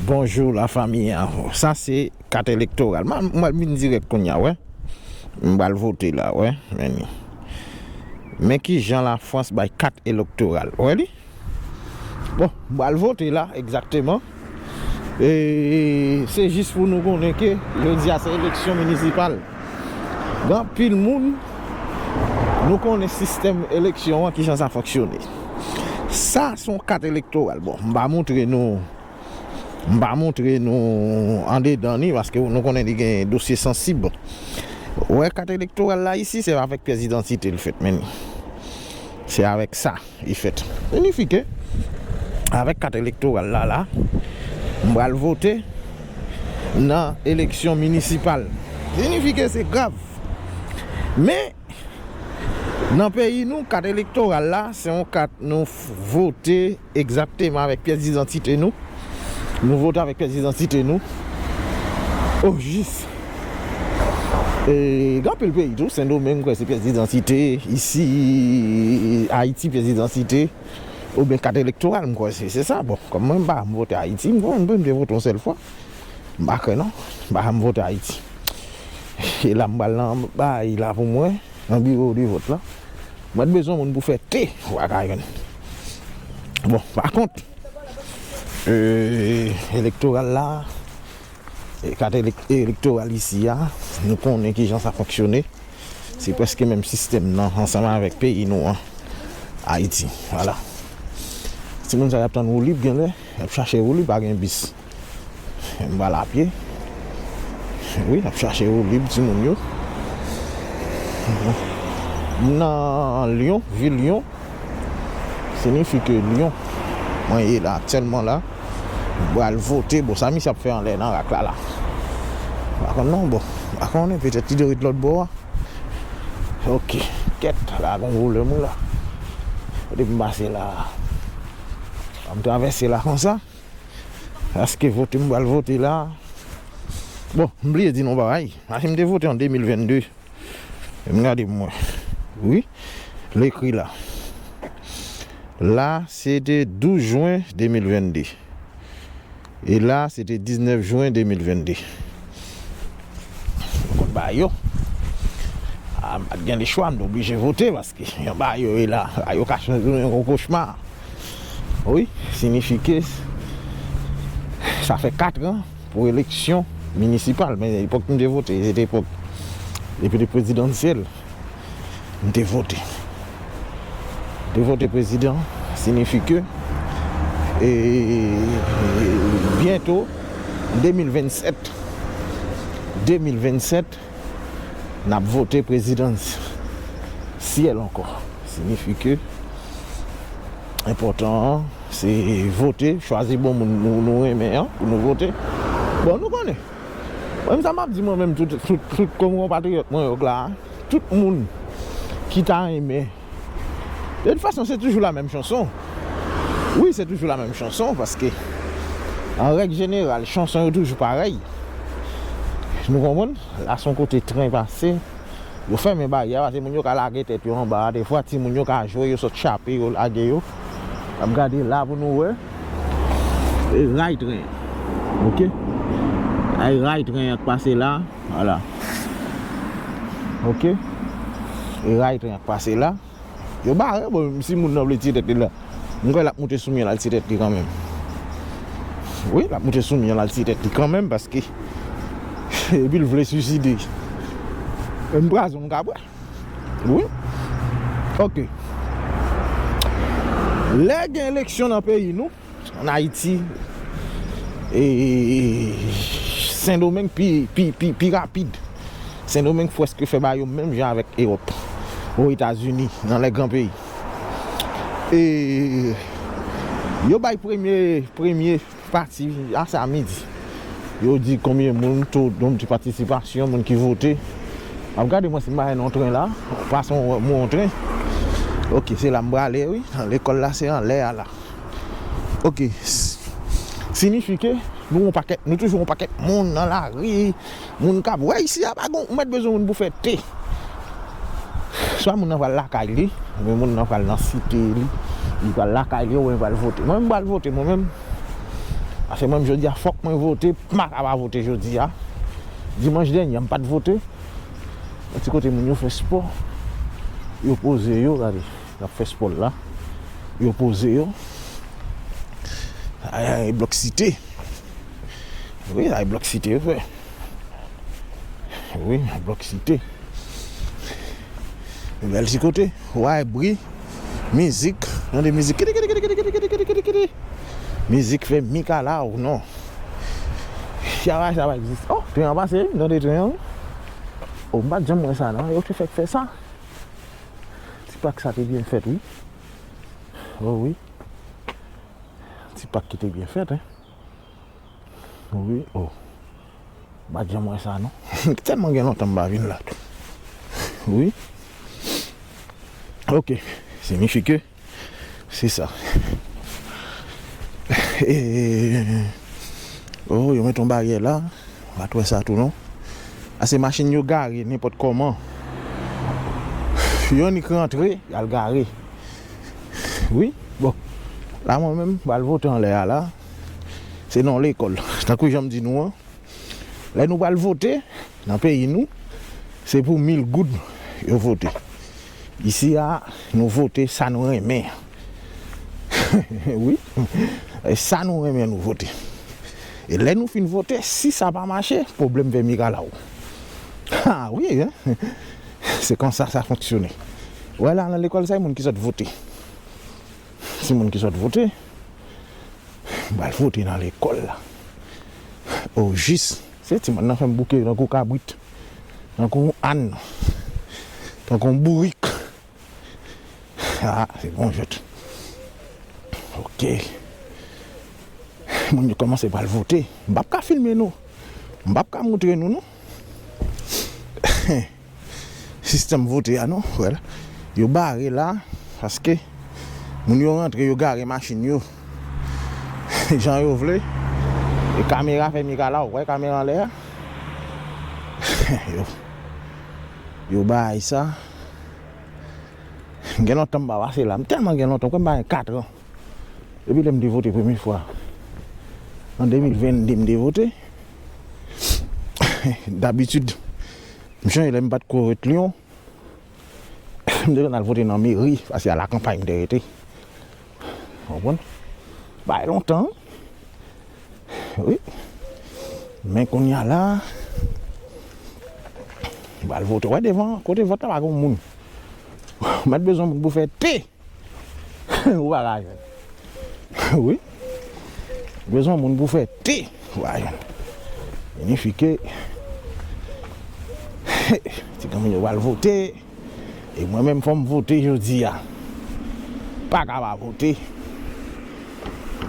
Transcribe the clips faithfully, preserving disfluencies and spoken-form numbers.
Bonjou lafanmi an. Sa se kat elektoral. M a, m a vin dirèk kounye a, wè. M pral vote la, wè. Men li. Men kijan Lafrans bay kat elektoral. Wè li? Bon, m pral vote la, egzakteman. E se jis pou nou konnen ke jodi a se eleksyon minisipal. Gen anpil moun, nou konnen sistèm eleksyon an, kijan sa fonksyone. Sa se yon kat elektoral. Bon, m pa montre nou, m pa montre nou andedan ni, paske nou konnen li gen dosye sansib. Wè, kat elektoral la isi, se avèk pyès idantite l fèt, men se avèk sa li fèt. Siyifi ke, avèk kat elektoral la, la, m pral vote nan eleksyon minisipal. Siyifi ke se grav. Men, nan peyi nou, kat elektoral la, se yon kat nou f-, vote egzakteman avèk pyès idantite nou. Nou vote avèk pyès idantite nou. Ojis. E gen anpil peyi tou, Sendomeng, m kwè se pyès idantite, isi, Ayiti, pyès idantite, oubyen kat elektoral, m kwè se, se sa. Bon, kòm mwen, m pa janm vote Ayiti, m kwè m te vote yon sèl fwa. M pa kwè non, m pa janm vote Ayiti. E la, m pral nan bay la pou mwen, nan biwo de vòt la. Mwen t bezwen moun pou fè te, w a ka jwenn. Bon, pa kont, e, elektoral la, e, kat elek-, elektoral isi a, nou konnen kijan sa fonksyone. Se prèske menm sistèm nan, ansanm avèk peyi nou an, Ayiti. Vwala. Timoun sa y ap tann woulib, genlè, y ap chache woulib, pa gen bis. M pral apye. Wi, y ap chache woulib, timoun yo. M nan Lyon, vil Lyon. Siyifi ke Lyon, mwen ye la, aktyèlman la. M pral vote, bon, sa misye ap fè anlè nan rak la, la. M pa konn non, bon, m pa konnen, petèt li dwe ret lòt bò a. Ok, kèt, la gon pwoblèm wi la. Kote m pase la. An m travèse la konsa. Paske vote m pral vote la. Bon, m bliye di nou bagay. Paske m te vote an de mil vennde. M gade m wè. Wi, l ekri la. La, se te douz jen de mil vennde. E la, se te diznèf jen de mil vennde. Ou konn bagay yo. A, m pa t gen lechwa, m te oblije vote paske yon bagay yo e la, bagay yo ka chanje yon kochma. Wi, siyifi ke sa fè kat an pou eleksyon minisipal, men epòk m te vote, se te epòk depi prezidansyèl. M te vote. M te vote prezidan, siyifi ke, e, byento, de mil vennsèt, de mil vennsèt, n ap vote prezidansyèl ankò. Siyifi ke enpòtan an, se vote, chwazi bon moun nou, nou renmen an, pou nou vote. Bon, nou konnen. Mwen, sa m ap di mwen menm, tout, tout, tout, kòm konpatriyòt mwen yo k la, tout moun ki ta renmen. De tout fason, se toujou la menm chanson. Wi, se toujou la menm chanson, paske, an règ jeneral, chanson yo toujou parèy. Nou konprann? La, se yon kote tren pase. Yo fèmen baryè a, paske moun yo ka lage tèt yo anba a. Defwa, timoun yo ka jwe, yo sot chape, yo lage yo. N ap gade la pou nou wè. E ray tren. Ok? Ay ray tren an k pase la. Vwala. Ok? E ray tren an k pase la. Yo bare, bon, si moun nan vle tire tèt li la. M kwè l ap moute sou mwen, l al tire tèt li kanmenm. Wi, l ap moute sou mwen, l al tire tèt li kanmenm, paske epi l vle swiside. E m kraze yon kabwè. Wi. Ok. Lè gen eleksyon nan peyi nou, an Ayiti, e, Sendomeng pi, pi, pi, pi rapid. Sendomeng prèske fè bagay yo menm jan avèk Ewòp, Ozetazini, nan lè gran peyi. E yo bay premye, premye pati a sa midi. Yo di konbyen moun, to, nonb de patisipasyon, moun ki vote. M ap gade mwen si m pa wè nan tren la. Pase yon, yon tren. Ok, se la m prale, wi. Lekòl la, se anlè a la. Ok. S-, siyifi ke nou yon pakèt, nou toujou yon pakèt moun nan lari, moun k ap wè isi a pa gon, ou mèt bezwen moun pou fè te. Swa moun nan pral lakay li, oubyen moun nan pral nan site li, li pral lakay li, oubyen pral vote. Mwen, m pral vote, mwen menm. Se mwen menm jodi a, fòk mwen vote, m pa ka pa vote jodi a. Dimanch dènye a, m pa t vote. Yon ti kote moun yo fè spò. Yo poze yo, gade. Y ap fè spò la. Yo poze yo. Ay, ay, blòk site. Wi, ay, blòk site yo fè. Wi, blòk site. Bèl ti kote. Way, bri. Mizik. Tande mizik. Kidi, kidi, kidi. Mizik fè mikalaw, non. Chavay sa pa egziste. Oh, tren an pase, wi. Tande tren an, wi. Oh, m pa t janm wè sa, non. Yo te fèk fè sa. Ti pak sa te byen fèt, wi. Oh, wi. Ti pak ki te byen fèt, hein. Wi, oh. M pa t janm wè sa, non. Tèlman gen lontan m pa vin la tou. Wi. Ok. Siyifi ke se sa. E, oh, yo met yon baryè la. M pa t wè sa tou, non. A se machin yo gare nenpòt kòman. Yo annik rantre, y al gare. Wi, bon. La, mwen menm, m pral vote anlè a la. Se nan lekòl. Tankou jan m di nou an, lè nou pral vote nan peyi nou, se pou mil goud yo vote. Isi a, nou vote sa nou renmen. Wi. E sa nou renmen, nou vote. E lè nou fin vote, si sa pa mache, pwoblèm vè mikalaw. Ha, wi, hein? Se konsa sa fonksyone. Wè la, nan lekòl sa, e moun ki sot vote. Se moun ki sot vote. M pral vote nan lekòl la. O jis, se timoun nan fè m bouke tankou kabrit, tankou àn, tankou bourik. Ah, se bon jwèt. Ok. Moun yo kòmanse pral vote. M p ap ka filme nou. M p ap ka montre nou, non. Sistèm vote a, non. Wè la. Yo bare la, paske moun yo rantre, yo gare machin yo jan yo vle. E kamera fè mikalaw. Wè kamera anlè a? Yo, yo bay sa. Gen lontan m pa pase la. M tèlman gen lontan, kwè m pa gen kat an. Depi lè m te vote premye fwa. An de mil venn de, m te vote. Dabitid, m chanje lè m pa t ko ret Lyon. M te konn al vote nan meri, paske a lakanpay m te rete. Konprann? Bay lontan. Wi. Men kounye a la, m pral vote. Wè devan, kote vòt la pa gen moun. Ou mèt bezwen moun pou fè te. Ou pa ka jwenn. Wi. Bezwen moun pou fè te. Ou pa jwenn. Siyifi ke ti granmoun yo pral vote. E mwen menm, fò m vote jodi a. Pa ka pa vote.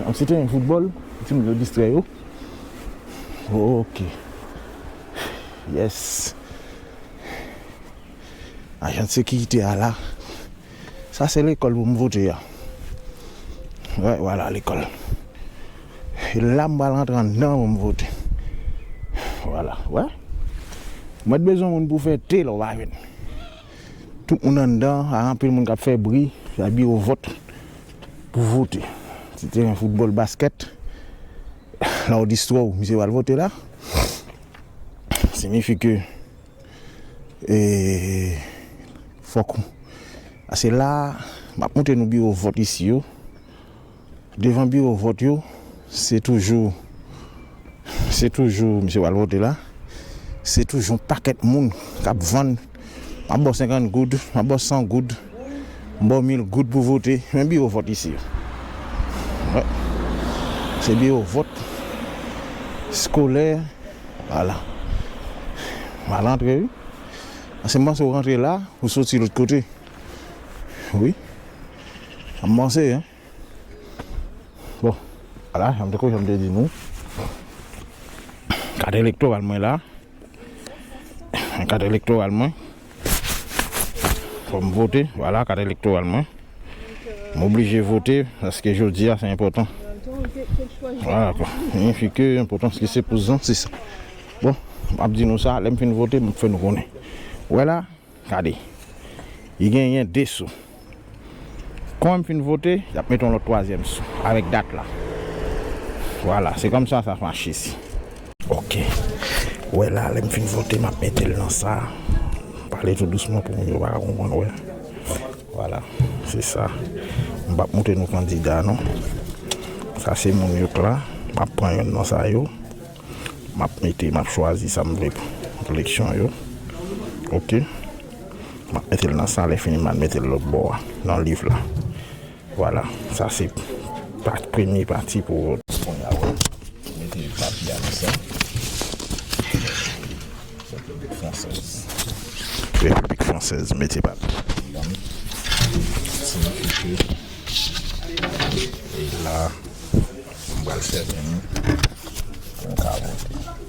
Yon ti teren foutbòl, timoun yo distrè yo. Ok. Yes. Ajan de sekirite a la. Sa se lekòl pou m vote a. Wè, vwala lekòl. E la m pral rantre anndan pou m vote. Vwala, wè. Mwen t bezwen moun pou fè te lè w pa jwenn. Tout moun anndan, a anpil moun k ap fè bri, y a biwo vòt pou vote. Ti teren foutbòl, baskèt. Lè w distrè w, misye pral vote la. Siyifi ke E, fòk ou. Paske la, m ap montre nou biwo vòt isi yo. Devan biwo vòt yo, se toujou, se toujou, misye pral vote la. Se toujou yon pakèt moun k ap vann. M ap ba w senkant goud, m ap ba w san goud. M ba w mil goud pou vote. Men biwo vòt isi yo. Wè. Se biwo vòt eskolè. Vwala. M al antre, wi. Paske m panse ou rantre la, ou soti lòt kote. Wi. M panse, hein. Bon. Vwala, jan m te, jan m te di nou. Kat elektoral mwen la. Kat elektoral mwen. Fò m vote. Vwala, kat elektoral mwen. M oblije vote, paske jodi a, se enpòtan. Vwala, kwa. Siyifi ke enpòtan, paske se pou zan, se sa. Bon, m ap di nou sa, lè m fin vote, m ap fè nou konnen. Wè la, gade. Li genyen de sou. Kòm m fin vote, y ap mete yon lòt twazyèm sou avèk dat la. Vwala, se kòmsa sa mache si. Ok. Wè la, lè m fin vote, m ap mete l nan sa. Pale tou dousman pou moun yo pa ka konprann, wè. Vwala, se sa. M p ap montre nou kandida, non. Sa se moun yo k la. M ap pran yonn nan sa yo. M ap mete, m ap chwazi sa m vle pou eleksyon yo. Ok. M ap mete l nan sa, lè fini, m al mete l lòt bò a, nan liv la. Vwala, sa se pa, premye pati pou kounye a, wè. Mete papye a nan sa. Repiblik Fransèz. Repiblik Fransèz, mete papye a. Siyifi ke, e la, m pral fèmen nou pou nou ka vote.